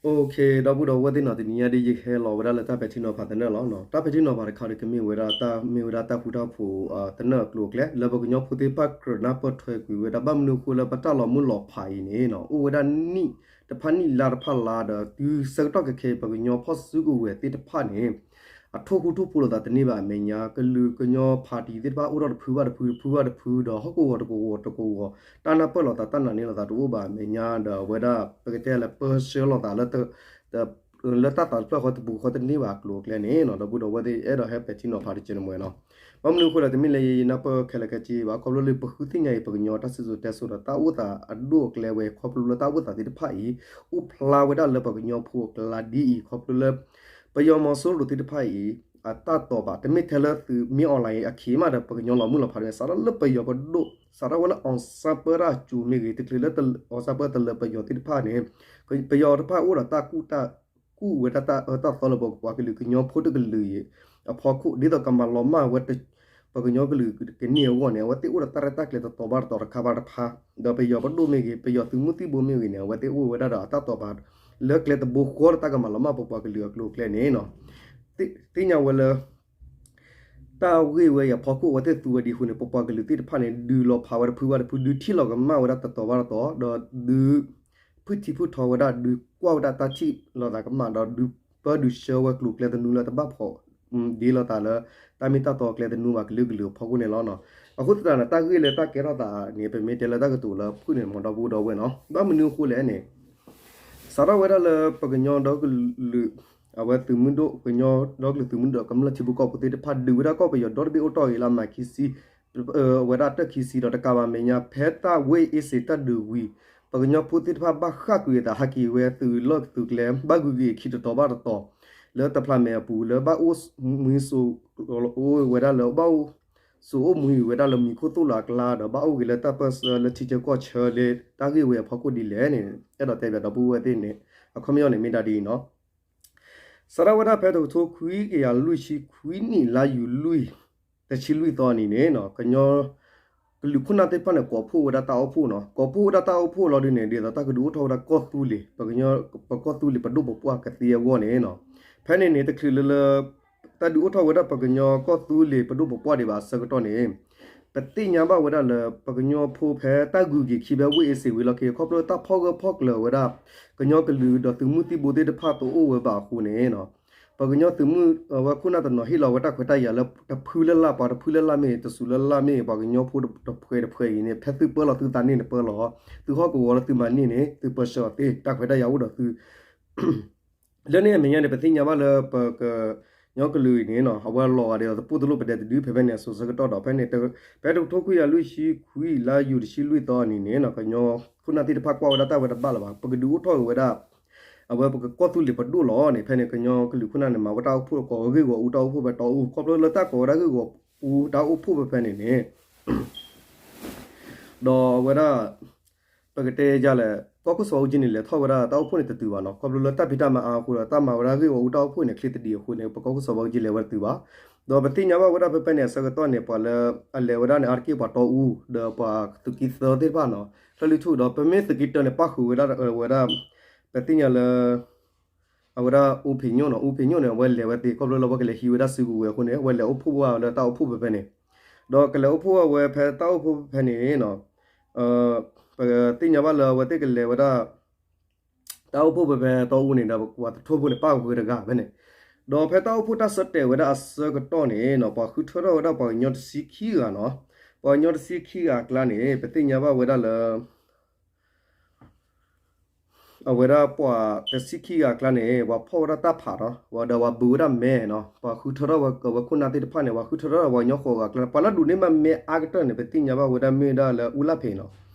အိၣ်ခ့ ဒီပုၢ်ဒီဝဲၢ်သ့ၣ်နီၤ တနံၤညါဒ်ယဟဲလီၤဝဲဒၣ်လၢတၢ်ပဲာ်ထံနီၤဖးသနၢၣ်လီၤ. တၢ်ပဲာ်ထံနီၤဖးတခါဒီးကမ့ၢ်ဝဲဒၣ်တၢ်မ့ၢ်ဝဲဒၣ်တၢ်ဃူတၢ်ဖိးသနၢၣ်အကျိၤအကျဲ လၢပကညီဖိသ့ၣ်တဖၣ်ကြၢးနၢ်ပၢၢ်ထွဲကွံာ်ဝဲဒၣ် ဘၣ်မနုၤအဃိလၢပတၢ်လီၤမုၢ်လီၤဖးအံၤန့ၣ် အိၣ်ဝဲဒၣ်နံၣ်တဖၣ်နံၣ်လါတဖၣ်လါဒီး တုၤဆၢကတီၢ်ခဲအံၤ ပကညီဖီၣ်စုကဝဲၤသ့ၣ်တဖၣ်န့ၣ် အထိၣ်ဃူထိၣ်ဖိးလိာ်သးတန့ၢ်ဘၣ်အမဲာ်ညါ ကလုာ်ကညီ party သ့ၣ်တဖၣ်အိၣ်ထီၣ်တဖုဘၣ်တဖု တဖုဘၣ်တဖုဒီး ဟီၣ်ကဝီၤတကဝီၤတကဝီၤ တၢ်နၢ်ပၢၢ်လိာ်သးတၢ်နာ်န့ၢ်လိာ်သးတအိၣ်ဘၣ်အမဲာ်ညါဒီး အဝဲဒၣ်ပကတဲလၢ ပၢဆှၢလိာ်သးလၢ လၢတၢ်သးတဖျၢၣ်ဃီတပူၤဃီတန့ၢ်ဘၣ်အကျိၤအကျဲန့ၣ် ဒီပုၢ်ဒီဝဲၢ်သ့ၣ် အဲၣ်ဒိးဟဲပဲာ်ထံနီၤဖးတက့ၢ်န့ၣ်မ့ၢ်နီၤ. ဘၣ်မနုၤအဃိလဲၣ် တမ့ၢ်လၢယနၢ်ပၢၢ်ခဲလၢာ်ခဲဆ့ဘၣ် ခီဖျိလၢပဃုသ့ၣ်ညါအံၤ ပကညီတၢ်စံၣ်စိၤတဲစိၤဒီး တၢ်အိၣ်သးအဒိၣ်အကျဲဝဲ ခီဖျိလၢတၢ်အိၣ်သးသ့ၣ်တဖၣ်အံၤ အိၣ်ဖျါဝဲဒၣ်လၢပကညီဖိအကျါဒ်အံၤ ခီဖျိလၢ ပယီၤမီၤစိရိၤသ့ၣ်တဖၣ်အံၤ အတၢ်တိာ်ပာ် တမ့ၢ်ထဲလၢသုးမ့ၢ် online အခံးမးဒီး ပကညီလီၤမုၢ်လီၤဖးန့ၣ် စးထီၣ်လၢပယီၤပဒိၣ် စးထီၣ်ဝဲလၢ အောင်ဆန်း ပၢတၢ်စူၤမ့ၢ်ဂ့ၤ တချုးလၢ အောင်ဆန်း ပၢတလၢပယီၤသ့ၣ်တဖၣ်န့ၣ် ပယီၤတဖၣ်အိၣ်ဒီးတၢ်ကူၣ်တၢ် ကူၣ်ဝဲဒၣ်တၢ်အၢတၢ်သီလၢပပှၤကလုာ်ကညီဖိတကလုာ်အံၤ အဖီခိၣ် ဒ်သိးကမၤလီၤမၢ်ဝဲ ပကညီကလုာ်ကန့ၢ်အဂီၢ်န့ၣ် အဝဲသ့ၣ်အိၣ်ဒီးတၢ်ရဲၣ်တၢ်ကျဲၤတတီၤဘၣ်တတီၤတခါဘၣ်တခါ ဒီးပယီၤပဒိၣ်မ့ၢ်ဂ့ၤ ပယီၤသုးမုၢ်သံၣ်ဘိမ့ၢ်ဂ့ၤန့ၣ် အဝဲသ့ၣ်အိၣ်ဝဲဒၣ်ဒီးအတၢ်တိာ်ပာ် လၢကျဲတဘိဃီလၢတၢ်ကမၤလီၤမၢ်ပပှၤကလုာ်အကျိၤအကျဲန့ၣ် သ့ၣ်ညါဝဲလၢ တၢ်ဂ့ၢ်ဝဲအံၤအဖီခိၣ် အဝဲသ့ၣ်သူဝဲဒ်အဃိန့ၣ် ပပှၤကလုာ်သ့ၣ်တဖၣ်န့ၣ် ဒုးလီၤဖးဝဲတဖုဘၣ်တဖု ဒုးထံၣ်လီၤကမၣ်ဝဲဒၣ်တတီၤဘၣ်တတီၤ ဒီးဒုး ဖုထံဖုထီဝဲဒၣ် ဒုးကွၢ်ဝဲဒၣ်တၢ်ထံၣ်လိာ်သးကမၣ် ဒီးဒုးပၢဒုးဆှၢဝဲကျိၤကျဲသနူလၢတဘၣ်ဖီးဒ့လိာ်သးလၢ တၢ်မ့ၢ်တၢ်တီအကျဲသနူဘၣ်ကလုာ်ကလုာ်အဖီခိၣ်န့ၣ်လီၤ. အဃိသတးန့ၣ် တၢ်ဂ့ၢ်လၢတၢ်ကဲထီၣ်သးန့ၣ် ပမ့ၢ်တဲလၢတၢ်ကတိၤလၢဖုၣ်န့ၣ် မ်ဒီပုၢ်ဒီဝဲၢ်နီၤ ဘၣ်မနုၤအဃိလဲၣ်န့ၣ် စးထီၣ်ဝဲဒၣ်လၢပကညီဒီကလုာ် အဝဲသုးမုၢ်ဒိၣ် ကညီဒီကလုာ်သုးမုၢ်ဒိၣ် ကမျၢၢ်ထံဖိကီၢ်ဖိသ့ၣ်တဖၣ် ဒုးဝဲဒၣ်ကီၢ်ပယီၤဒီတဘ့ၣ်အိၣ်တီၢ်ဂ့ၤလၢအမးခံဆံ ဝဲဒၣ်တၢၢ်ခံဆံဒီးတကးဘၣ်မဲာ်ညါ ဖဲတၢ်ဝ့ၢ်အ့စ့ၤတၢ်ဒုးဝံၤ ပကညီဖိသ့ၣ်တဖၣ်ဘၣ်ဃၣ်ကွံာ်အသး ဟးက့ၤဝဲသုးလီၢ်သုးကျဲ ဘၣ်ဂုၤက့ၤခံတတီၤဘၣ်တတီၤ လၢတဖျးမဲာ်အပူၤ လၢဘၣ်အိၣ်မံစိ အိၣ်ဝဲဒၣ်လၢ ဘၣ်အိၣ်စိအိၣ်မံဝဲဒၣ်လၢမံၤခိၣ်သိၣ်လီၤအကျါ ဒီးဘၣ်အိၣ်က့ၤလၢတၢ်ပၢၢ်ဆၢလၢထံဆၢကီၢ်ဆၢလၢ တၢ်ဂ့ၢ်ဝဲအဖီခိၣ်ဒ်လဲၣ်န့ၣ် အဲၣ်ဒိးတဲဘၣ်ဒီပုၢ်ဝဲၢ်သ့ၣ်န့ၣ် အခီပညီန့ၣ်မ့ၢ်ဒၣ်ဒ်အံၤနီၤ စးထီၣ်ဝဲဒၣ်ဖဲတကထိခွံကယၤလွံၢ်ဆံခွံနံၣ် လါယူၤလွံၢ် တဆံလွံၢ်သီအနံၤန့ၣ် ကညီ ကလုာ်ခိၣ်နၢ်သ့ၣ်တဖၣ်န့ၣ် ကိးဖှိၣ်ဝဲဒၣ်တၢ်အိၣ်ဖှိၣ်နီၤ ကိးဖှိၣ်ဝဲဒၣ်တၢ်အိၣ်ဖှိၣ်လီၤဒ်န့ၣ် ဒ်သိးတၢ်ကဒုးအိၣ်ထီၣ်ဝဲဒၣ်ကီၢ်သူလ့ၤ ပကညီ ပကီၢ်သူလ့ၤပဒိၣ်ပပှၢ်ကသ့အဂီၢ်န့ၣ်နီၤ ဖဲန့ၣ်န့ၣ် တချုးလၢလၢ တၢ်ဒုးအိၣ်ထီၣ်ဝဲဒၣ်ပကညီကီၢ်သူလ့ၤပဒိၣ်ပပှၢ်ဒံးဘၣ်အဆၢကတီၢ်န့ၣ် ပသ့ၣ်ညါဘၣ်ဝဲဒၣ်လၢ ပကညီဖိဖဲတၢ်ဂုၤက့ၤခံဖဲဝ့ၢ်အ့စ့ၤဝံၤလီၢ်ခံ ခီဖျိတၢ်ဖီၣ်ဂၢၢ်ဖီၣ်ကျၢၤဝဲဒၣ် ကညီကလုာ်ဒီးသုးမုၢ်သံၣ်ဘိသ့ၣ်တဖၣ်တအိၣ်ဝဲဘၣ်အဃိန့ၣ် ပကညီသုးမုၢ်အဝဲခိၣ်နၢ်တနီၤ ဟ့ၣ်လီၤဝဲတၢ်ခွဲးတၢ်ယာ်လၢတဖုလၢ်လၢ် ပှၤတဖုလၢ်လၢ်မ့ၢ် တစူၤလၢ်လၢ်မ့ၢ် ပှၤကညီဖိတဖုတဖုအံၤန့ၣ် ဖဲသုပၢလီၤသုသးန့ၢ်န့ၣ်ပၢလီၤ သုဟီၣ်ကဝီၤလၢသုမၤန့ၢ်န့ၣ် သုပၢဆှၢအီၤသ့ တၢ်ခွဲးတၢ်ယာ်အိၣ်ဒီးသု လၢန့ၣ်အမဲာ်ညါန့ၣ် ပသ့ၣ်ညါဘၣ်လၢပကညီကလုာ်အံၤန့ၣ် အဝဲလီၤဂာ်ဒီးတပိၢ်တလိၣ်ပဒဲတဒု ဖဲဖဲန့ၣ်အစိၤဆၢကတီၢ်ဒီး ဖဲန့ၣ် ဖဲတကထိခွံကယၤလွံၢ်ဆံခွံ လါယူၤတဆံလွံၢ်သီအနံၤန့ၣ် ကညီခိၣ်နၢ်သ့ၣ်တဖၣ်ကွၢ်ဝဲဒၣ်တၢ်ဝဲတဘၣ်လၢၤဘၣ် ပကဒုးအိၣ်ထီၣ်က့ၤဝဲဒၣ် အဝဲပကကီၢ်သူလ့ၤပဒိၣ်လီၤန့ၣ် ဖဲန့ၣ် ကညီကလုာ်ခိၣ်နၢ်န့ၣ် မၤဝဲတၢ်အိၣ်ဖှိၣ်ကိးဂ့ၢ်ဂီၤအူတၢ်အိၣ်ဖှိၣ်ဖဲတီအူ ခီဖျိလၢတၢ်ကိးဝဲဒၣ်ဂ့ၢ်ဂီၤအူတၢ်အိၣ်ဖှိၣ်ဖဲဖဲန့ၣ်န့ၣ် ဒီးအဝဲဒၣ် ပကတဲယၤလဲၣ် ကီၢ်ခိၣ်စီၤဘးအူကၠံန့ၣ် လဲၤထီၣ်ဝဲဒၣ်တၢ်အိၣ်ဖှိၣ်န့ၣ်တတုၤဘၣ်နီၤ ခီဖျိလၢတၢ်ဖံးတၢ်မၤအါအဃိဒီး တၢ်မၤဝဲဒၣ်ဂ့ၢ်ဂီၤအူတၢ်အိၣ်ဖှိၣ်န့ၣ် ချ့တဒံးအဃိန့ၣ် ပကီၢ်ခိၣ်စီၤဘးအူကၠံလဲၤဝဲတတုၤဘၣ် ဒီးပသ့ၣ်ညါဘၣ်ဝဲဒၣ်ဖဲဖဲန့ၣ်အဆၢကတီၢ်န့ၣ် ပှၤလၢအလဲၤဝဲဒၣ်န့ၣ် အါတက့ၢ်ပှၤတီအူ ဒီးပှၤသုးက့သၢသ့ၣ်တဖၣ်နီၤ ချၢလံထူၣ်ဒီး ပမ့ၢ်သုးက့တၢန့ၣ် ပၣ်ဃုာ်ဝဲဒၣ်ဝဲဒၣ် ပသ့ၣ်ညါလၢ အဝဲဒၣ်အူဖံးညိၣ်နီၤ အူဖံးညိၣ်န့ၣ် အဝဲလဲၤဝဲသ့ ခီဖျိလၢအဝဲကလဲၤဟံးဝဲဒၣ်စုကဝဲၤအဃိန့ၣ် အဝဲလဲၤအိၣ်ဖှိၣ်ဝဲလၢတၢ်အိၣ်ဖှိၣ်ဖဲဖဲန့ၣ် ဒီးကလဲၤအိၣ်ဖှိၣ်ဝဲဖဲတၢ်အိၣ်ဖှိၣ်ဖဲဖဲန့ၣ်နီၤ ပသ့ၣ်ညါဘၣ်လၢအဝဲသ့ၣ်ကလဲၤဝဲဒၣ် တၢ်အိၣ်ဖှိၣ်ဖဲဖဲတီအူန့ၣ်ဒီး ပှၤသထူဖိန့ၣ် ပၣ်ဃုာ်တဂၤဖဲန့ၣ် ဒီးဖဲတၢ်အိၣ်ဖှိၣ်တၢ်ဆၢတဲာ်ဝဲဒၣ်အဆၢကတီၢ်န့ၣ်နီၤ ပှၤဃုထၢထီၣ်ဝဲဒၣ်ပှၤကညီတဆံခံဂၤနီၤ ပှၤကညီတဆံခံဂၤအကျါန့ၣ် ပသ့ၣ်ညါဘၣ်ဝဲဒၣ်လၢ အဝဲဒၣ်ပှၤတဆံခံဂၤအကျါန့ၣ် ပှၤဖီၣ်ဝဲဒၣ်တၢ်ဖးနီၤ ဒီးပှၤဘုးဝဲဒၣ်မဲနီၤ ပှၤဃုထၢထီၣ်ဝဲဝဲခိၣ်နၢ်သ့ၣ်တဖၣ်န့ၣ် ပှၤဃုထၢထီၣ်ဝဲပှၤကညီဃိးဂၤအကျါန့ၣ် ပှၤလၢဒိးန့ၢ်ဘၣ်မဲအါကတၢၢ်န့ၣ် ပသ့ၣ်ညါဘၣ်ဝဲဒၣ်မ့ၢ်ဝဲဒၣ်လၢအူလၢ်ဖံးနီၤ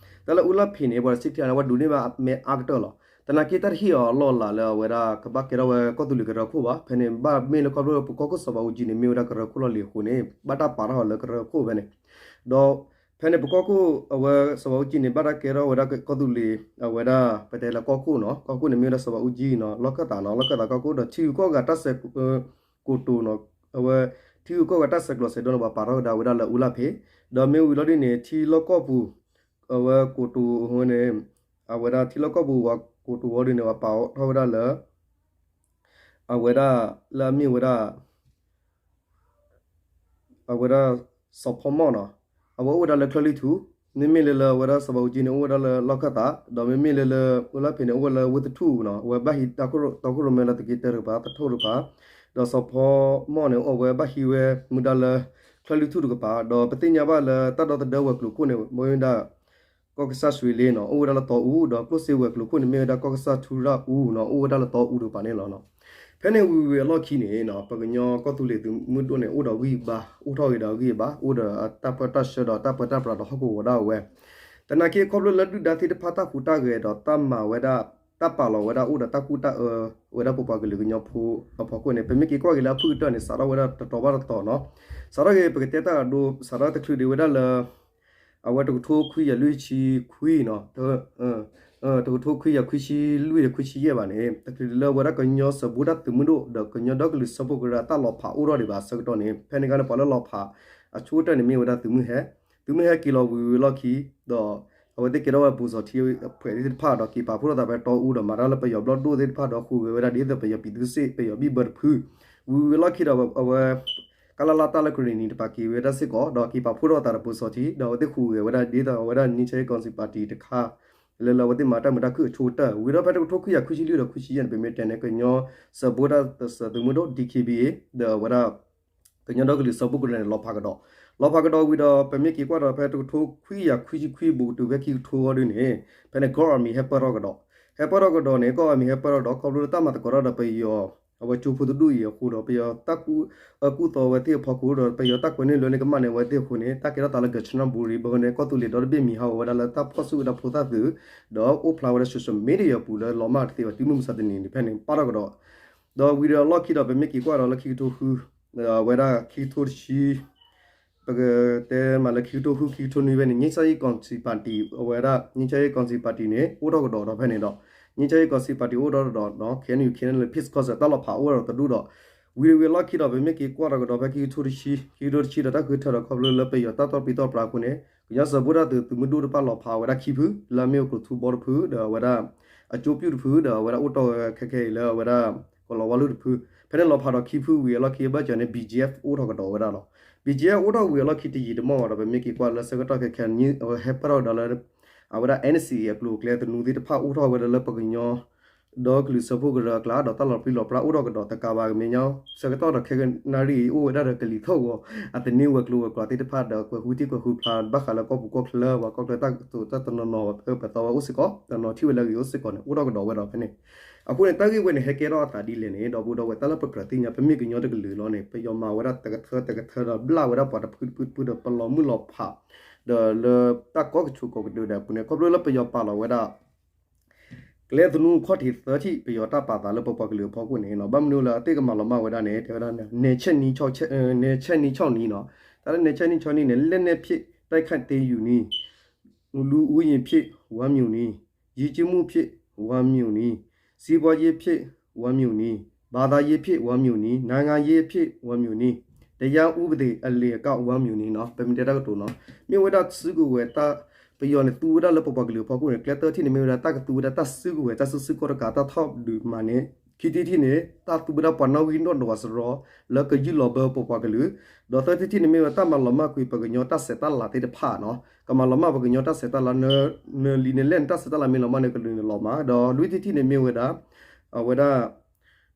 တၢ်လၢအူလၢ်ဖံးန့ၣ် ပှၤတဆံခံဂၤန့ၣ် ပှၤဒိးန့ၢ်ဘၣ်မဲအါကတၢၢ်လီၤ သနာ်က့တၢ်တဟ့ၣ်အီၤအလီၢ်အလၤလၢအဝဲဒၣ်ကဘၣ်ကဲထီၣ်ဝဲကီၢ်သူလ့ၤကရၢခိၣ်ဘၣ် ဖဲန့ၣ် ဘၣ်မ့ၢ်လၢခီဖျိပကီၢ်ခိၣ်စီၤဘးအူကၠံန့ၣ် မ့ၢ်ဝဲဒၣ်ကရၢခိၣ်လီၢ်လံၤအဃိန့ၣ် ဘၣ်တၢ်ပာ်ထီၣ်အီၤလၢကရၢခိၣ်ဖဲန့ၣ် ဒီး ဖဲန့ၣ်ပကီၢ်ခိၣ်အဝဲစီၤဘးအူကၠံန့ၣ် ဘၣ်တၢ်ကဲထီၣ်ဝဲဒၣ်ကီၢ်သူလ့ၤ အဝဲဒၣ် ပတဲလၢကီၢ်ခိၣ်နီၤ ကီၢ်ခိၣ်န့ၣ်မ့ၢ်ဝဲဒၣ်စီၤဘးအူကၠံနီၤ လီၢ်ခၢၣ်သးနီၤ လီၢ်ခၢၣ်သးကီၢ်ခိၣ်ဒီး ထံဂုၤကီၢ်ဂၤတၢ်ဆဲး ကိတိာ်နီၤ အဝဲ ထံဂုၤကီၢ်ဂၤတၢ်ဆဲးကျိးဆဲးဒိၣ်န့ၣ် ပှၤပာ်ထီၣ်ဝဲဒၣ်ဝဲဒၣ်လၢအူလၢ်ဖံး ဒီးမ့ၢ်ဝံၤလီၤဒ်န့ၣ် ထံလီၢ်ကီၢ်ပူၤ အဝဲကိတိာ်အဝဲန့ၣ် အဝဲဒၣ်ထံလီၢ်ကီၢ်ပူၤဝဲ အိၣ်တဝီဒုန့ၣ် ပှၤပာ်ထီၣ်ဝဲဒၣ်လၢ အဝဲဒၣ်လၢအမ့ၢ်ဝဲဒၣ် အဝဲဒၣ် စီၤဖီမီၣ်နီၤ, အဝဲအိၣ်ဝဲဒၣ်လၢချၢၣ်လွံၢ်ထူ, မ့မ့ၢ်လၢလၢအဝဲဒၣ်စီၤဘးအူကၠံန့ၣ် အိၣ်ဝဲဒၣ်လၢလီၢ်ခၢၣ်သး, ဒီးမ့မ့ၢ်လၢလၢ အိၣ်လၢဖဲန့ၣ် အိၣ်ဝဲလၢဝ့ၢ်တထူၣ်နီၤ, အဝဲဘၣ်ဟံးတၢ်ခိၣ်ရိၣ်မဲလၢသုးက့တၢတကပၤ သထူၣ်တကပၤ, ဒီးစီၤဖီမီၣ်န့ၣ် အိၣ်ဝဲဘၣ်ဟံးဝဲမူဒါလၢ ချၢၣ်လွံၢ်ထူၣ်တကပၤ, ဒီးပသ့ၣ်ညါဘၣ်လၢတၢ်ဒီသဒၢဝဲၤကျိၤခိၣ်န့ၣ် မ့ၢ်ဝဲဒၣ် ကီၢ်ကစၢ်ရွှ့လ့နီၤ အိၣ်ဝဲဒၣ်လၢတီအူ, ဒီးကျိၣ်စ့ဝဲၤကျိၤခိၣ်န့ၣ်မ့ၢ်ဝဲဒၣ်ကီၢ်ကစၢ်ထူရၣ်အူနီၤ အိၣ်ဝဲဒၣ်လၢတီအူတကပၤန့ၣ်လီၤ. ဖဲန့ၣ်ဝံၤဝံၤအလီၢ်ခံန့ၣ် ပကညီကီၢ်သူလ့ၤသုးမုၢ်ဒိၣ်န့ၣ် အိၣ်ဒီးဂံၢ်ဘါ အိၣ်ထီၣ်ဂ့ၤဒီးဂံၢ်ဘါ အိၣ်ဒီးတၢ်ပၢတၢ်ဆှၢဒီးတၢ်ပၢတၢ်ပြးဒီးဟီၣ်ကဝီၤဒၣ်ဝဲ, သနာ်က့ခီဖျိလၢဒုၣ်ဒါသ့ၣ်တဖၣ်တၢ်ဟူးတၢ်ဂဲၤဒီးတၢ်မၤဝဲဒၣ် တၢ်ပာ်လီၤဝဲဒၣ်အိၣ်ဒီးတၢ်ကူၣ်တၢ်အၢဝဲဒၣ်ပပှၤကလုာ်ကညီဖိအဖီခိၣ်န့ၣ် ပမ့ၢ်က့ၤကွၢ်က့ၤလၢအဖုၣ်ကတၢၢ်န့ၣ် စးထီၣ်ဝဲဒၣ်တတီၤဘၣ်တတီၤနီၤ, စးထီၣ်က့ၤ ပကတဲတၢ်အဒိ စးထီၣ်တချုးဒံးဝဲဒၣ်လၢ အဝဲတကထိခွံကယၤလွံၢ်ဆံခွံနီၤ, တကထိခွံကယၤခွံဆံလွံၢ်ဒီးခွံဆံယဲၢ်ဘၣ်န့ၣ် တချုးဒံးလၢအဝဲဒၣ်ကညီစၢၤဘိတၢ်သုးမုၢ်ဒိၣ် ဒီးကညီဒီကလုာ်စၢဖှိၣ်ကရၢအတၢ်လီၤဖးအိၣ်ထီၣ်ဒံးဘၣ်အဆၢကတီၢ်န့ၣ် ဖဲန့ၣ်အခါန့ၣ် ပှၤလၢလီၤဖးအဆိကတၢၢ်န့ၣ်မ့ၢ်ဝဲဒၣ်သုးမုၢ်ဟဲ, သုးမုၢ်ဟဲက့ၤလီၤဝံၤဝံၤအလီၢ်ခံ ဒီး အဝဲသ့ၣ်ကဲထီၣ်ဝဲပူၤစီၤထံဖှဲးသ့ၣ်တဖၣ်ဒီးက့ၤပာ်ဖှိၣ်ထီၣ်သးဖဲတီအူဒီးမၤတၢ်လၢပယီၤဘျီၣ်ဒိၣ်သ့ၣ်တဖၣ်ဒီးဃုာ်ဂဲၤဝဲဒၣ်ဒ်သိးပယီၤပံၤသူစ့ၣ် ပယီၤဘံၣ်ဘၢတဖု, ဝံၤဝံၤအလီၢ်ခံဒီးအဝဲ ကလလတၢ်လၢကရ့ၣ်နံၤတပၤက့ၤဝဲဒၣ်စ့ၢ်ကီး ဒီးက့ၤပာ်ဖှိၣ်ထီၣ်သးဒီးပူၤစီၤထံ ဒီးအဝဲသ့ၣ်ဃုာ်ဂဲၤဝဲဒၣ်ဒ်သိးအဝဲဒၣ် ငြိမ်းချမ်းရေးကောင်စီပါတီ တခါ လၢလၢအဝဲသ့ၣ်မၤတၢ်မုာ်တၢ်ခုၣ်အဆိကတၢၢ် ဝံၤဒီးဖဲတကထိခွံကယၤခွံဆံလွံၢ်ဒီးခွံဆံယဲၢ်န့ၣ် ပမ့ၢ်တဲန့ၣ် ကညီစၢၤဘိတၢ်သုးမုၢ်ဒိၣ် ဒီး ကညီဒီကလုာ်စၢဖှိၣ်ကရၢန့ၣ် လီၤဖးကဒီး, လီၤဖးကဒီးဝံၤဒီး ပမ့ၢ်က့ၤကွၢ်ဒီးဖဲတကထိခွံကယၤခွံဆံခွံဘူးတုၤဖဲခံကထိအံၤဒုန့ၣ် ဖဲန့ၣ် ကီၢ်အမံၤဟဲပၢၢ်ထီၣ်ကဒီး, ဟဲပၢၢ်ထီၣ်ကဒီးန့ၣ် ကီၢ်အမံၤဟဲပၢၢ်ထီၣ်ကဒီး ခီဖျိလၢတၢ်မၤသကိးတၢ်ဒီးပယီၤ အဝဲကၠိဖိတဒူၣ်အံၤအဃိဒီး ပယီၤတၢ်ကူၣ်အၢကူၣ်သီဝဲသ့ၣ်အဖီခိၣ်ဒီး ပယီၤတၢ်ကွဲးန့ၢ်လွဲန့ၢ်ကမၣ်န့ၢ်ဝဲသ့ၣ်အဃိန့ၣ် တၢ်ကဲထီၣ်သးလၢ ကၠၣ်စနဘူရံ ဘၣ်ဃိန့ၣ် ကီၢ်သူလ့ၤဒီတဘ့ၣ်မံၤဟးဂီၤဝဲဒၣ်လၢတၢ်ဖီၣ်စုကဝဲၤဒၣ်ဖိသၣ်သုး ဒီးအိၣ်ဖျါဝဲဒၣ် social media ပူၤလၢလီၤမၢ်တသ့ဘၣ် တုၤမုၢ်မဆါတနံၤန့ၣ် ဖဲန့ၣ် ပၣ်ထီၣ်ကဒီး, ဒီးဝံၤဒီးအလီၢ်ခံဒီး ပမ့ၢ်က့ၤကွၢ်ဒီးလၢခံကထိဃု ဝဲဒၣ်ခံကထိတဆံ ပကတဲမးလၢခံကထိဃု ခံကထိနွံဖဲန့ၣ် ငြိမ်းချမ်းရေးကောင်စီပါတီ အဝဲဒၣ် ငြိမ်းချမ်းရေးကောင်စီပါတီန့ၣ် အိၣ်ထီၣ်ကဒီးဒီးဖဲန့ၣ်ဒီး ငြိမ်းချမ်းရေးကောင်စီပါတီအိၣ်ထီၣ်ကဒီးဒီး KNU KNLA Peace Council တၢ်လီၤဖးအိၣ်ဒီးတဒူၣ်ဒီး ဝံၤဒီးဝံၤအလီၢ်ခံဒီး ပမ့ၢ်က့ၤကွၢ်ထီၣ်ကဒီးဖဲခံကထိတဆံ ခံကထိတဆံဒီးတၢ်ဃုထၢဒီးခီဖျိလၢပယီၤတၢ်တီပျံၤတီပျါအဃိန့ၣ် ကညီစၢၤဘိတၢ်သုးမုၢ်ဒိၣ်တဖၣ်လီၤဖးဝဲဒၣ်ခံဖု လၢအမ့ၢ်ဝဲကျိၤထူဘီတဖု ဒီးအဝဲဒၣ် အကၠိပျူၣ်တဖု ဒီးအဝဲဒၣ်အိၣ်တီၢ်ဝဲခဲခဲအံၤလၢအဝဲဒၣ် ကီၤလၤဝါလူၢ်တဖု, ဖဲန့ၣ်လီၤဖးဒီးခံဖုဝံၤအလီၢ်ခံအဘၢၣ်စၢၤန့ၣ် BGF အိၣ်ထီၣ်ကဒီးဝဲဒၣ်လီၤ. BGF အိၣ်ထီၣ်ဝံၤအလီၢ်ခံတယံာ်တမီၢ်ဘၣ်ဒီး ပမ့ၢ်က့ၤကွၢ်လၢဆၢကတီၢ်ခဲခဲန့ၣ် အဝဲဟဲပၢၢ်ထီၣ်ကဒီးလၢ အဝဲဒၣ် NCA အကျိၤအကျဲသနူသ့ၣ်တဖၣ်အိၣ်ထီၣ်ဝဲဒၣ်လၢပကညီ ဒီကလုာ်စၢဖှိၣ်ကရၢအကျါ ဒီးတၢ်လီၤပြံလီၤပြါအိၣ်ထီၣ်ကဒီးတကးဘၣ်ကမဲာ်ညါ ဆၢကတီၢ်ဒီးခဲကနၣ်ရံၣ်အံၤ အိၣ်ဝဲဒၣ်ဒီးကလံၤထီၣ်ဂီၤ အသန့ဝဲၤကျိၤဝဲၤကွာ်သ့ၣ်တဖၣ်ဒီးကွဲးဃုထံကွဲးဃုဖျါ ဘၣ်ဃးလၢကီၢ်ပူၤကီၢ်ချၢ ပှၤကီၢ်ချၢတၢ်ကတိၤတၢ်တနီၤနီၤ ပသးဝဲအိၣ်စ့ၢ်ကီးဒီးနီၤထံၣ်ဝဲလၢအဂ့ၤအိၣ်စ့ၢ်ကီးန့ၣ် အိၣ်ထီၣ်ကဒီးဝဲဒီးဖဲန့ၣ် အဃိန့ၣ် တၢ်ဂ့ၢ်ဝဲန့ၣ် ဟဲကဲထီၣ်အသးဒ်လဲၣ်န့ၣ် ဒီပုၢ်ဒီဝဲၢ်တၢ်လၢပကြၢးသ့ၣ်ညါ ပမ့ၢ်ကညီတကလုာ်လီၤန့ၣ် ပယီၤမၤဝဲဒၣ်တကထၢတကထၢဒီးဘျၣ်ဝဲဒၣ်ပှၤတဖုတဖုတဖုဒီးပလီၤမုၢ်လီၤဖး ဒီးလၢတၢ်ကီကဆိးကီးကဒုးဒၣ်အပူၤန့ၣ် ခီဖျိလၢပယီၤပာ်လီၤဝဲဒၣ် ကျဲသနူခီၣ်ထံးသၢထံၣ် ပယီၤတၢ်ပာ်သးလၢပပှၤကလုာ်အဖီခိၣ်န့ၣ် ဘၣ်မနုၤလၢအသ့ၣ်ကမၤလီၤမၢ်ဝဲဒၣ်န့ၣ် တဲဝဲဒၣ် နယ်ချဲ့နည်းခြောက်နည်းနီၤ တၢ်လၢ နယ်ချဲ့နည်းခြောက်နည်းန့ၣ် လက်နက်ဖြင့် တိုက်ခိုက်သိမ်းယူနည်း လူဦးရေဖြင့် ဝါမျိုးနည်း ယဉ်ကျေးမှုဖြင့် ဝါမျိုးနည်း စီးပွားရေးဖြင့် ဝါမျိုးနည်း ဘာသာရေးဖြင့် ဝါမျိုးနည်း နိုင်ငံရေးဖြင့် ဝါမျိုးနည်း တရားဥပဒေအလင်အက ဝါမျိုးနည်း ပမ့ၢ်တဲတၢ်ကတိၤနီၤ မ့ၢ်ဝဲဒၣ်စုကဝဲၤတၢ် ပယီၤန့ၣ်သူဝဲဒၣ်လၢပပှၤကလုာ်အဖီခိၣ်န့ၣ် ကျဲသၢထံၣ်န့ၣ်မ့ၢ်ဝဲဒၣ်တၢ်ကသူဝဲဒၣ်တၢ်စုကဝဲၤ တၢ်စုဆူၣ်ခီၣ်တကး တၢ်ထီၣ်ဒုးမၤန့ၣ် ခံထံၣ်တထံၣ်န့ၣ် တၢ်သူဝဲဒၣ်ပှၤနီၣ်ဂံၢ်နီၣ်ဒွးစရီ လၢကယုၢ်လီၤဘၢပပှၤကလုာ် ဒီးသၢထံၣ်တထံၣ်န့ၣ်မ့ၢ်ဝဲတၢ်မၤလီၤမၢ်ကွံာ်ပကညီတၢ်ဆဲးတၢ်လၤသ့ၣ်တဖၣ်နီၤ ကမၤလီၤမၢ်ပကညီတၢ်ဆဲးတၢ်လၤ နလံာ်နလဲၢ်န့ၣ် တၢ်ဆဲးတၢ်လၤမ့ၢ်လီၤမၢ်န့ၣ် ကလုာ်န့ၣ်လီၤမၢ် ဒီးလွံၢ်ထံၣ်တထံၣ်န့ၣ်မ့ၢ်ဝဲဒၣ် အဝဲဒၣ်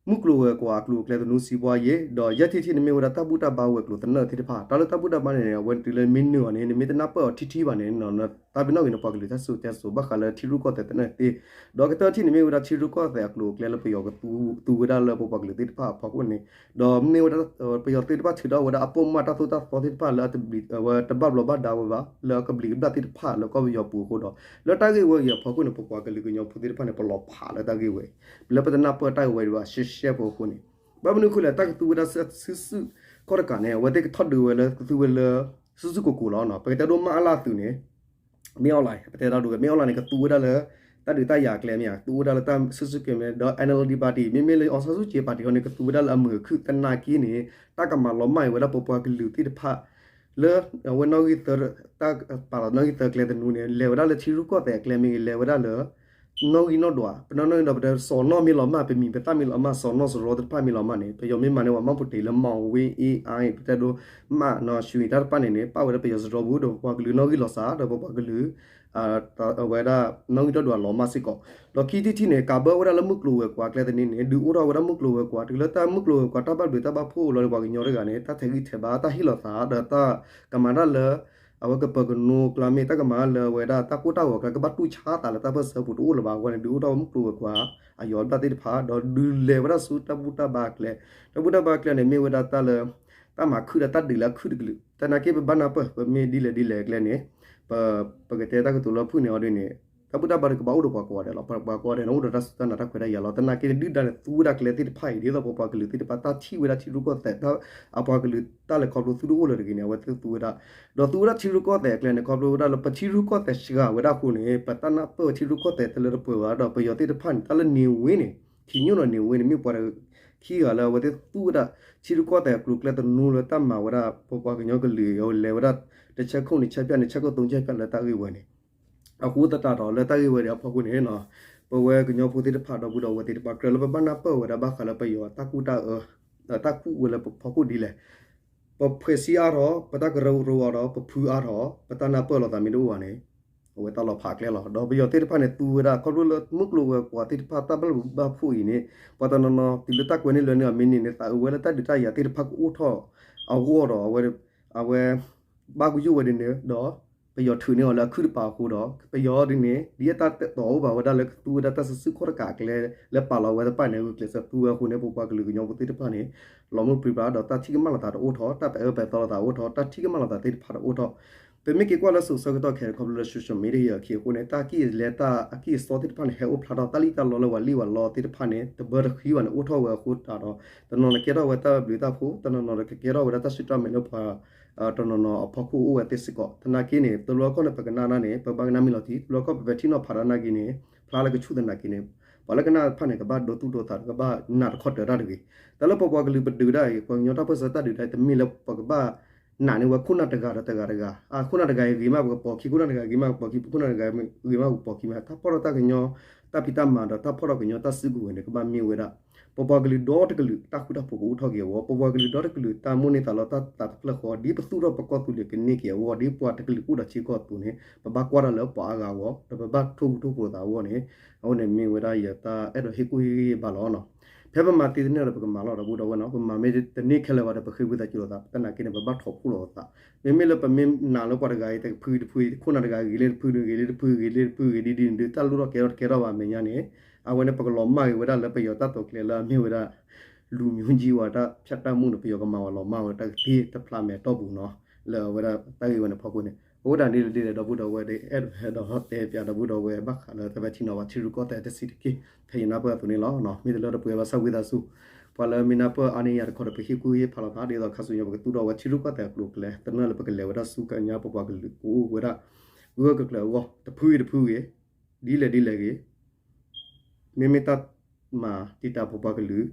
မုၢ်ကျိၤဝဲၤကွာ်အကျိၤအကျဲသနူ စီးပွားရေး ဒီးယဲၢ်ထံၣ်တထံၣ်န့ၣ်မ့ၢ်ဝဲဒၣ်တၢ်ဘူၣ်တၢ်ဘါဝဲၤကျိၤသနၢၣ်သ့ၣ်တဖၣ် တၢ်လၢတၢ်ဘူၣ်တၢ်ဘါန့ၣ် အဝဲတုၤလၢမ့ၢ်နုာ်အီၤန့ၣ် နမ့ၢ်တနၢ်ပၢၢ်အီၤထံထံဘၣ်န့ၣ် တၢ်ပ့ၤနီၣ်ဂ့ၤန့ၣ် ပှၤကလုာ်တၢ်စံၣ်စိၤတဲစိၤ ဘၣ်ဃးလၢထံရူၢ်ကီၢ်သဲးသနၢၣ်သ့ ဒီးကတၢၢ်ထံၣ်န့ၣ်မ့ၢ်ဝဲဒၣ်ထံရူၢ်ကီၢ်သဲးအကျိၤအကျဲလၢပယီၤကသူဝဲဒၣ်လၢပပှၤကလုာ်သ့ၣ်တဖၣ်အဖီခိၣ်န့ၣ် ဒီးမ့ၢ်ဝဲဒၣ် ပယီၤသ့ၣ်တဖၣ်ထုးထီၣ်ဝဲဒၣ်အပိာ်မၢ်တၢ်သိၣ်တၢ်သီသ့ၣ်တဖၣ်လၢအတဘၣ်ဘျီးဘၣ်ဒါဝဲဘၣ် လၢအကဘျံးကဘျၣ်သ့ၣ်တဖၣ်လၢကီၢ်ပယီၤပူၤအဃိဒီး လၢတၢ်ဂ့ၢ်ဝဲအံၤအဖီခိၣ်န့ၣ် ပပှၤကလုာ်ကညီဖိသ့ၣ်တဖၣ်န့ၣ် ပလီၤဖးလၢတၢ်ဂ့ၢ်ဝဲအံၤ လၢပတနၢ်ပၢၢ်တၢ်ဂ့ၢ်ဝဲဒၣ်ဘၣ်ရှဲရှဲဖိအဃိန့ၣ် ဘၣ်မနုၤအဃိလဲၣ် တၢ်ကသူဝဲဒၣ်စုဆူၣ်ခီၣ်တကးန့ၣ် အဝဲသ့ၣ်ကထီၣ်ဒုးဝဲလၢကသူဝဲလၢ စုဆူၣ်ကိၢ်ကိၢ်လီၤ. ပကတဲဒိၣ်မးအလၢ်သုးန့ၣ် မ့ၢ်အီၣ်လဲၣ် ပတဲတၢ်ဒိၣ်ဝဲ မ့ၢ်အီၣ်လဲၣ်န့ၣ် ကသူဝဲဒၣ်လၢ တၢ်ဒုးတၢ်ယၤအကျဲမ့ၢ်ဧါ ကသူဝဲဒၣ်လၢတၢ်စုဆူၣ်ကိၢ်ကိၢ်မ့ၢ် ဒီး NLD party မ့မ့ၢ်လၢ အောင်ဆန်းစုကြည် party ဟီန့ၣ် ကသူဝဲဒၣ်လၢအမုာ်အခုၣ်သနာ်က့န့ၣ် တၢ်ကမၤလီၤမၢ်အံၤဝဲဒၣ်ပပှၤကလုာ်သ့ၣ်တဖၣ် လၢအဝဲနီၣ်ဂံၢ်သၢ တၢ်ပာ်လီၤနီၣ်ဂံၢ်သၢကျဲသနူန့ၣ် လဲၤဝဲဒၣ်လၢထံရူၢ်ကီၢ်သဲးအကျဲမ့ၢ်ဂ့ၤ လဲၤဝဲဒၣ်လၢ နီၣ်ဂံၢ်နီၣ်ဒွး, ပနီၣ်နီၣ်ဂံၢ်ဒီး ပတဲစီၤနီၣ်မ့ၢ်လီၤမၢ်, ပမံၤပသၣ်မ့ၢ်လီၤမၢ်, စီၤနီၣ်စရီတဖၣ်မ့ၢ်လီၤမၢ်န့ၣ် ပယီၤမ့ၢ်မၤန့ၢ်ဝဲ မှတ်ပုံတင် လၢ မောင်ဝင်း AI ပတဲဒိ မှတ် နီၣ် ရွှေ တၢ်တဖၣ်န့ၣ်န့ၣ် ပာ်ဝဲဒၣ်ပယီၤစရီပူၤ ဒီးပပှၤကလုာ်နီၣ်ဂံၢ်လီၤစှၤ ဒီးပပှၤကလုာ် အဝဲဒၣ်နီၣ်ဂံၢ်နီၣ်ဒွးလီၤမၢ်စ့ၢ်ကီး, ဒီးခံထံၣ်တထံၣ်န့ၣ် ကးဘၢဝဲဒၣ်လၢမုၢ်ကျိၤဝဲၤကွာ်ကျဲသနံန့ၣ် ဒုးအိၣ်ထီၣ်ဝဲဒၣ်မုၢ်ကျိၤဝဲၤကွာ်, တုၤလၢတၢ်မုၢ်ကျိၤဝဲၤကွာ် တၢ်ဘၣ်ဘျုးတၢ်ဘၣ်ဖှိၣ်လီၤန့ၣ် ပှၤကညီတဂၤန့ၣ် တၢ်ထဲးဂံၢ်ထဲးဘါ တၢ်ဟ့ၣ်လီၤသး ဒီးတၢ်ကမၤတၢ်လၢ အဝဲကပၢၤကနိကျါမ့ၢ် တၢ်ကမၤလၢအဝဲဒၣ်တၢ်ကိၢ်တၢ်ဂီၤကျါ ကဘၣ်တူၢ်ဆါသးလၢတၢ်ပၢၢ်ဆၢပူၤတအိၣ်လၢၤဘၣ်အဂီၢ်န့ၣ် ဒုးအိၣ်ထီၣ်ဝဲမုၢ်ကျိၤဝဲၤကွာ် အယီၤဘျၣ်သ့ၣ်တဖၣ် ဒီးဒုးလဲၤဝဲဒၣ်ဆူတၢ်ဘူၣ်တၢ်ဘါကျဲ, တၢ်ဘူၣ်တၢ်ဘါကျဲန့ၣ် မ့ၢ်ဝဲဒၣ်တၢ်လၢ တၢ်မၤခုၣ်ဒီးတၢ်ဒုးလၢအခုၣ်တကလုာ်, သနာ်က့ပဘၣ်နၢ်ပၢၢ် ပမ့ၢ်ဒ်လဲၣ်ဒ်လဲၣ်ကျဲန့ၣ် ပ ပကတဲတၢ်ကတိၤလၢဖုၣ်န့ၣ်အီၤဒ်န့ၣ် တၢ်ဘူၣ်တၢ်ဘါဒီးကဘၣ်အိၣ်ဒီးပှၤကိးဂၤဒဲးလီၤ, ပှၤကိးဂၤဒဲးန့ၣ် အိၣ်ဒီးတၢ်စူၢ်တၢ်နာ်တၢ်ခွဲးတၢ်ယာ်လီၤ, သနာ်က့န့ၣ် ဒုၣ်ဒါန့ၣ် သူဝဲဒၣ်ကျဲသ့ၣ်တဖၣ်အံၤ ဒ်သိးပပှၤကလုာ်သ့ၣ်တဖၣ် တၢ်ထံၣ်ဝဲဒၣ်ထံရူၢ်ကီၢ်သဲး အပှၤကလုာ်တၢ်လဲၤခီဖျိသူတအိၣ်လၢၤတဂ့ၤန့ၣ် အဝဲသ့ၣ်သူဝဲဒၣ်, ဒီးသူဝဲဒၣ်ထံရူၢ်ကီၢ်သဲးအကျဲန့ၣ် ခီဖျိဝဲဒၣ်လၢပထံရူၢ်ကီၢ်သဲးစှၤဝဲဒၣ်အဃိန့ၣ် ပတၢ်နၢ်ပၢၢ်ထံရူၢ်ကီၢ်သဲးတလၢတပှဲၤဘၣ်, ဒီးပယီၤသ့ၣ်တဖၣ်န့ၣ် တၢ်လၢန့ၣ်ဝ့န့ၣ် ထံညိၣ်ဒီးန့ၣ်ဝ့န့ၣ် မ့ၢ်ပှၤခံဂၤလၢအဝဲသ့ၣ်သူဝဲဒၣ် ထံရူၢ်ကီၢ်သဲးအကျိၤအကျဲတနူလၢတၢ်မၤဝဲဒၣ် ပပှၤကညီကလုာ်အံၤ လဲၤဝဲဒၣ် တဆဲခိၣ်န့ၣ် ဆဲပၠၣ်န့ၣ် ဆဲခိၣ်သိဆဲပၠၣ်လၢတၢ်ဂ့ၢ်ဝဲန့ၣ် အဃိသတးဒီး လၢတၢ်ဂ့ၢ်ဝဲဒၣ်အဖီခိၣ်န့ၣ် ပဝဲကညီဖိသ့ၣ်တဖၣ် ဒီပုၢ်ဒီဝဲၢ်သ့ၣ်တဖၣ် ကြၢးလၢပဘၣ်နၢ်ပၢၢ်ဝဲဒၣ်ဘၣ်ဃးလၢပယီၤတၢ်ကူၣ်တၢ်အၢ တၢ်ကူၣ်ဝဲလၢပဖီခိၣ်ဒ်လဲၣ်, ပဖှဲးဆံအါထီၣ် ပတၢ်ကရၢကရိအါထီၣ် ပဖုအါထီၣ် ပတၢ်နၢ်ပၢၢ်လိာ်သးမ့ၢ်တအိၣ်ဘၣ်န့ၣ် အဝဲတၢ်လီၤဖးကျဲလီၤ. ဒီးပယီၤသ့ၣ်တဖၣ်န့ၣ်သူဝဲဒၣ် ခီဖျိလၢမုၢ်ကျိၤဝဲၤကွာ်သ့ၣ်တဖၣ် တၢ်ဘၣ်ဘျုးဘၣ်ဖှိၣ်အံၤန့ၣ် ပှၤတနီၤနီၤ တုၤလၢတၢ်ကွဲးန့ၢ်လွဲန့ၢ်အီၤမ့ၢ်န့ၢ်န့ၣ် သးအုးဝဲလၢတၢ်ဒုးတၢ်ယၤသ့ၣ်တဖၣ်ကအိၣ်ထီၣ်အဂီၢ်ဒီး အဝဲ အဝဲ ဘၣ်ကယိၣ်ဝဲဒ်န့ၣ်ဒီး ပယီၤထုးန့ၢ်အီၤလၢအခုၣ်တပၤအဃိဒီး ပယီၤဒ်န့ၣ် ဒ်အတၢ်တတီၤအိၣ်ဘၣ်ဝဲဒၣ်လၢကသူဝဲဒၣ်တၢ်စုဆူၣ်ခီၣ်တကးအကျဲ လၢပာ်လီၤဝဲတဖၣ်န့ၣ် ဂုာ်ကျဲးစၢးသူဝဲအဃိန့ၣ် ပပှၤကလုာ်ကညီဖိသ့ၣ်တဖၣ်န့ၣ် လီၤမုၢ်ပြံပြါဒီးတၢ်ထံၣ်ကမၣ်လိာ်သးတအိၣ်ထီၣ် တၢ်ပာ်အၢပာ်သီလိာ်သးအိၣ်ထီၣ် တၢ်ထံၣ်ကမၣ်လိာ်သးသ့ၣ်တဖၣ်တအိၣ်ထီၣ် ပမ့ၢ်က့ၤကွၢ်လၢစိၤဆၢကတီၢ်ခဲအံၤ ခီဖျိလၢ social media အခံအဃိန့ၣ် တၢ်အကံၢ်အစီသ့ၣ်တဖၣ်န့ၣ် ဟဲအိၣ်ဖျါထီၣ် တၢ်လံၣ်တၢ်လီလၢပှၤလံၣ်ပှၤလီသ့ၣ်တဖၣ်န့ၣ် တဘၢတဃံဘၣ်န့ၣ် အိၣ်ထီၣ်ဝဲအဃိသတးဒီး တနီၤန့ၣ်ကဲထီၣ်ဝဲတၢ်ဘျုးတၢ်ဖှိၣ် တနီၤနီၤဒီးကကဲထီၣ်ဝဲဒၣ်တၢ်စူၢ်တၢ်မဲာ်လၢပှၤ တနီၤနီၤအဖီခိၣ်အိၣ်ဝဲသ့စ့ၢ်ကီး သနာ်က့န့ၣ် တဘျီခီၣ်န့ၣ် ပကနၣ်ဒၣ်န့ၣ် ပဘၣ်ကနၣ်မ့ၢ်လီၤတံၢ် တဘျီခီၣ်ပပဲာ်ထံနီၤဖးဒၣ်နာ်က့န့ၣ် ဖျါလၢကဆူၣ်သနာ်က့န့ၣ် ပှၤလၢကနၣ်တဖၣ်န့ၣ် ကဘၣ်ဒိသူၣ်ဒိသး ကဘၣ်နာ်တခီတၢၤတၢ်တဂ့ၤ. တၢ်လၢပပှၤကလုာ်ပဒုးဒၣ်အံၤ ပှၤကညီတၢ်ပၢၢ်ဆၢတၢ်ဒုးဒၣ်အံၤ တမ့ၢ်လၢပကဘၣ်နာ်န့ၢ်ဝဲခိၣ်နၢ်တဂၤဒီးတဂၤတဂၤ အခိၣ်နၢ်တဂၤအံၤဂ့ၤမးပကပိာ်ခံ ခိၣ်နၢ်တဂၤဂ့ၤမးပကပိာ်ခံ ခိၣ်နၢ်တဂၤဂ့ၤမးပကပိာ်ခံမး တၢ်ဖီၣ်ထီၣ်တၢ်ကညီ တၢ်ဖံးတၢ်မၤဒီးတၢ်ဖီၣ်ထီၣ်ကညီတၢ်စုကဝဲၤန့ၣ် ကဘၣ်မ့ၢ်ဝဲဒၣ် ပပှၤကလုာ်ဒီတကလုာ် တၢ်ဃူတၢ်ဖိးကအိၣ်ထီၣ်က့ၤအဂီၢ် ပပှၤကလုာ်ဒီတကလုာ် တၢ်မိၣ်န့ၢ်သးလီတၢ်သးတဖျၢၣ်ဃီ ဒ်ပသူၣ်ထီၣ်ပကီၢ်သူလ့ၤကန့ၢ်က့ၤအဂီၢ် ဒ်ပှၤတကလုာ်အိၣ်ဒီးထံကီၢ်အသိးန့ၣ် ပဘၣ်ကွၢ်တၢ်လၢပှၤအါဂၤအဂီၢ် ဒီးပဘၣ်ထိၣ်ဃူထိၣ်ဖိးသးအဂီၢ်န့ၣ် အဃိန့ၣ်မ့ၢ်ဝဲဒၣ်ယတၢ်အဲၣ်ဒိးဟ့ၣ်ကူၣ်ဟ့ၣ်ဂံၢ်ဟ့ၣ်ဘါလီၤနီၤ. ဖဲပမၤသ့တန့ၢ်ဒီး ပကမၤလီၤဒီပုၢ်ဒီဝဲၢ်နီၤ ပမၤမ့ၢ်တန့ၢ်ခဲလၢာ်ဘၣ်ဒီး ပဃ့ဝံသးစူၤလိာ်သး သနာ်က့န့ၣ် ပဘၣ်ထိၣ်ဖှိၣ်လိာ်သး မ့မ့ၢ်လၢပမ့ၢ်နာ်လၢပှၤတဂၤအံၤ တကဖုတဖု ခိၣ်နၢ်တဂၤဂ့ၤလၢတဖု ဂ့ၤလၢတဖု ဂ့ၤလၢတဖု ဂ့ၤဒ်ဒ်န့ၣ် တၢ်လိၣ်ထီၣ်ကဲထီၣ်တကဲထီၣ်ဘၣ်အမဲာ်ညါန့ၣ် အဝဲန့ၣ် ပကလီၤမၢ်က့ၤဝဲဒၣ်လၢပယီၤတၢ်တိာ်ကျဲၤလၢအမ့ၢ်ဝဲဒၣ် လူမျိုးကြီးဝါဒဖြန့်မှုန့ၣ် ပယီၤကမၤဝဲလီၤမၢ်ဝဲတၢ်ကသ့တဖျါမဲာ်တီၢ်ပူၤနီၤ လၢအဝဲဒၣ်တၢ်ဂ့ၢ်ဝဲန့ၣ်ဖီခိၣ်န့ၣ် အဃိဒၣ်န့ၣ်လၢဒ်လဲၣ်ဒီပုၢ်ဒီဝဲၢ် အဲၣ်ဒိးဟဲဒီးတဲပၠးဒီပုၢ်ဒီဝဲၢ်ဘၣ်ဃးလၢတၢ်ပဲာ်ထံနီၤဖးထံရူၢ်ကီၢ်သဲးတဆံးတက့ၢ် ဖဲယနၢ်ပၢၢ်အသိးန့ၣ်လီၤ. မ့ၢ်တလၢတပှဲၤဘၣ်ဆၣ်ဝံသးစူၤ ပှၤလၢမ့ၢ်နၢ်ပၢၢ်အါန့ၢ်ယၤတခီဒီး ပဟ့ၣ်ကူၣ်ဟ့ၣ်ဖးလိာ်သး ဒ်သိးခါဆူညါ ပကသူၣ်ထီၣ်ဝဲထံရူၢ်ကီၢ်သဲးအကျိၤအကျဲ သနာ်လၢပကလဲၤဝဲဒၣ်ဆူကညါပပှၤကလုာ်ကအိၣ်ဝဲဒၣ် ဂၢၢ်ကကျၢၤအဂီၢ် တဖုဂ့ၤတဖုဂ့ၤ ဒ်လဲၣ်ဒ်လဲၣ်ဂ့ၤ မ့မ့ၢ်တၢ်မၤတံာ်တာ်ပပှၤကလုာ်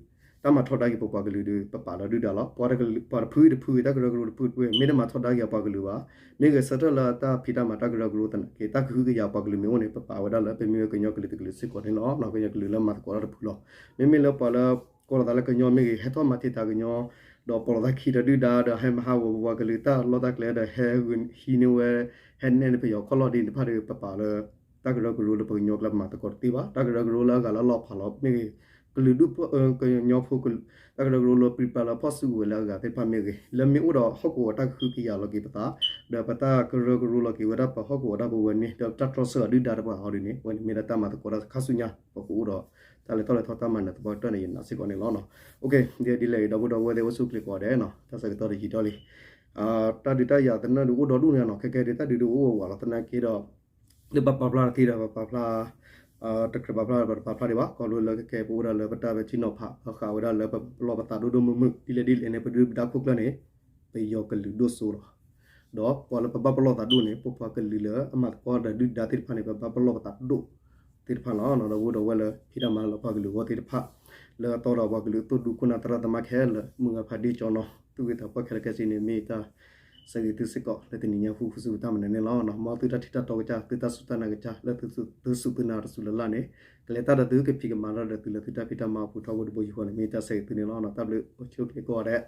တၢ်မၤထီဒါက့ၤပပှၤကလုာ်ဒီး ပပာ်လီၤဒုၣ်ဒါလီၤ. ပှၤတဖုဂ့ၤတဖုဂ့ၤ တၢ်ကရၢကရိတဖုတဖုဂ့ၤ မ့ၢ်တမၤထီဒါက့ၤအပှၤကလုာ်ဘၣ် မ့ၢ်ဂဲၤဆၢထၢၣ်လၢတၢ်ဖံးတၢ်မၤတၢ်ကရၢကရိသနာ်က့ တၢ်ကဟုကယာ်ပှၤကလုာ်မ့ၢ်အိၣ်န့ၣ် ပပာ်ဝဲဒၣ်လၢ ပမ့ၢ်ဝဲကညီကလုာ်တကလုာ်စ့ၢ်ကီးန့ၣ်လီၤ. ကညီကလုာ်လၢမၤသကိးတၢ်တဖုလီၤ. မ့မ့ၢ်လၢပှၤလၢ ကိးလီၤသးလၢကညီမ့ၢ်ဂ့ၤ ဟဲထီၣ်မၤတံာ်တာ်ကညီ ဒီးပိာ်လီၤသးခံဒီးဒုၣ်ဒါဒီး ဟဲမၤဟးဂီၤပပှၤကလုာ်တၢ်လီၢ်တၢ်ကျဲဒီး ဟဲဂုာ်ဟံးန့ၢ်ဝဲ ဟဲနဲၣ်န့ၢ်ပယီၤခီၣ်လီၢ်ဒ်န့ၣ်တဖၣ်ဒီး ပပာ်လၢ တၢ်ကရၢကရိလၢပကညီကျဲပမၤသကိးတသ့ဘၣ်. တၢ်ကရၢကရိလၢအဂၤလၢအလီၤဖးလီၤမ့ၢ်ဂ့ၤ ကလုာ်ဒူၣ်ဖိ ကညီဖိ တၢ်ကရၢကရိလၢပြံပြါလၢဖီၣ်စုကဝဲၤလၢအဂၤသ့ၣ်တဖၣ်မ့ၢ်ဂ့ၤ လၢမ့ၢ်အိၣ်ဒီးဟီၣ်ကဝီၤတၢ်ကဟုကယာ်လီၤက့ၤပသး ဒီးပတၢ်ကရၢကရိလီၤက့ၤဝဲဒၣ်ပဟီၣ်ကဝီၤတၢ်ပဝဲန့ၣ် ဒီးတၢ်တြီဆၢအီၤဒုၣ်ဒါတပှၤဟီဒ်န့ၣ် အဝဲန့ၣ်မ့ၢ်ဒၣ်တၢ်မၤသကိးတၢ်ခါဆူညါ ပကအိၣ်ဒီး တၢ်လဲၤထီၣ်လဲၤထီၣ်တၢ်မၤနၢၤသပှၢ်ကတၢၢ်န့ၣ် ယနာ်စ့ၢ်ကီးန့ၣ်လီၤ. ဒ်လဲၣ်ဂ့ၤ ဒီပုၢ်ဒီဝဲၢ်သ့ၣ်အိၣ်ဆူၣ်အိၣ်ချ့ကိးဂၤဒဲးနီၤ တၢ်ဆၢကတီၢ်တယံာ်ထီၣ်လံ တၢ်ဒုးတၢ်ယၤသနၢၣ်ဒုးအိၣ်ဒီဒူၣ်န့ၣ်နီၤ ခဲကဲဒ်တၢ်ဒုးဒုးအိၣ်ဝဲဝးလီၤ သနာ်က့ဒီး လၢပပာ်ဖျါတသ့ဒီး ပပာ်ဖျါ တကြၢးပာ်ဖျါ ပတပာ်ဖျါဒံးဘၣ် ခီဖျိလၢခဲကဲပအိၣ်ဒၣ်လၢပတၢ်ပဲာ်ထံနီၤဖး ပဃးဝဲဒၣ်လၢပလီၢ်ပသးဒိၣ်ဒိၣ်မုၢ်မုၢ် ဒ်လဲၣ်ဒ်လဲၣ်န့ၣ် ပဒုၣ်ပဒါခိၣ်ကျၢၢ်န့ၣ် ပယီၤကလုာ်ဒိၣ်စိလီၤ. ဒီးပှၤလၢပဘၣ်ပလီၢ်သးဒိၣ်န့ၣ် ပပှၤကလုာ်လၢအမၤသကိးဒီးဒုၣ်ဒါသ့ၣ်တဖၣ်န့ၣ် ပဘၣ်ပလီၢ်ပသးဒိၣ်သ့ၣ်တဖၣ်လီၤ. ဒီပုၢ်ဒီဝဲၢ်လၢဖံးတၢ်မၤလၢပှၤကလုာ်အဂီၢ်သ့ၣ်တဖၣ် လၢအတီဒီးပှၤကလုာ်အသိၣ်ဒူခိၣ်နၢ်သရၣ်သမါခဲလၢာ် မုၢ်ဂၤဖးဒ့ကၠီနီၤ သူၣ်ဂ့ၤသးပှၢ်ခဲလၢာ်ခဲဆ့န့ၣ် မ့ၢ်တၢ် ဆၢဂ့ၤသုစ့ၢ်ကီးလၢတနံၤညါ ဃူဃူစူၤတၢ်မနုၤန့ၣ်လီၤ. မ်သုတၢ်ထံၣ်တၢ်တီကစၢ် သုတၢ်စူၢ်တၢ်နာ်ကစၢ် လၢသုစူၢ်သုနာ်တစူၤလၢ်လၢ်န့ၣ် ကလဲၤတၢ်ဒီးသုကဖံးကမၤတၢ်ဒီးသုလၢသုတၢ်ဖံးတၢ်မၤအပူၤထီဘိတဘိယူၢ်ဃီန့ၣ် မ့ၢ်တၢ်ဆၢဂ့ၤသုန့ၣ်လီၤ. တၢ်ဘျုးအိၣ်ဆူၣ်အိၣ်ချ့ကိးဂၤဒဲး